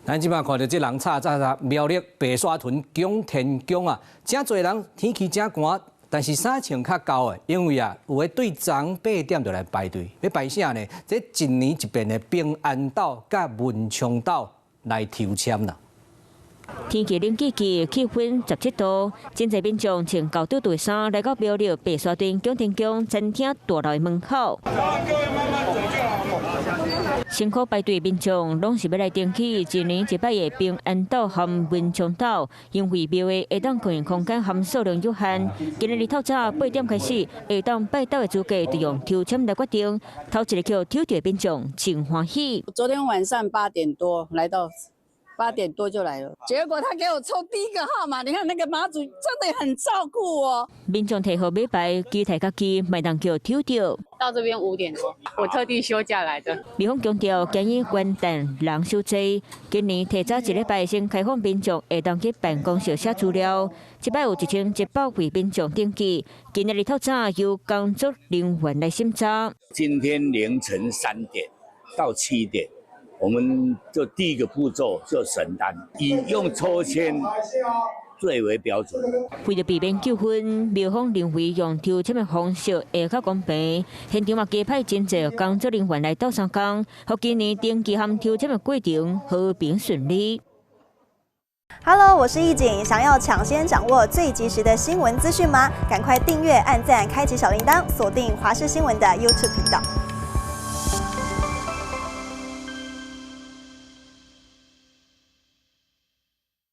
咱這擺看著這人吵吵吵，苗栗白沙屯拱天宮啊，誠濟人，天氣誠寒，但是衫穿較厚的，因為啊，有的對昨8點就來排隊，欲排啥呢？這一年一變的平安斗佮文昌斗來抽籤啦。天氣冷吱吱，氣溫17度，真濟民眾穿厚拄拄的衫來到苗栗白沙屯拱天宮餐廳大樓的門口。辛苦排隊民眾攏是欲來登記一年一擺的平安斗和文昌斗，因為廟的會當供應空間和數量有限。今仔日透早8點開始，會當拜斗的資格就用抽籤來決定。頭一个予抽著的民眾真歡喜。昨天晚上八點多來到。8點多就來了，結果他給我抽第一個號碼，你看那個媽祖真的很照顧我。民眾提號碼牌，期待家己會當予抽著。到這邊5點多，我特地休假來的。廟方強調，今年元旦人傷濟，今年提早一禮拜先開放民眾會當去辦公室寫資料。這擺有1700位民眾登記，今仔日透早由工作人員來審查。今天凌晨3點到7點。我們就第一個步驟就審單，以用抽籤最為標準。為著避免糾紛，廟方認為用抽籤的方式會較公平。現場嘛加派真濟工作人員來鬥相共，予今年登記和抽籤的過程和平順利。 Hello，我是易景，想要搶先掌握最及時的新聞資訊嗎？趕快訂閱、按讚、開啟小鈴鐺，鎖定華視新聞的 YouTube 頻道。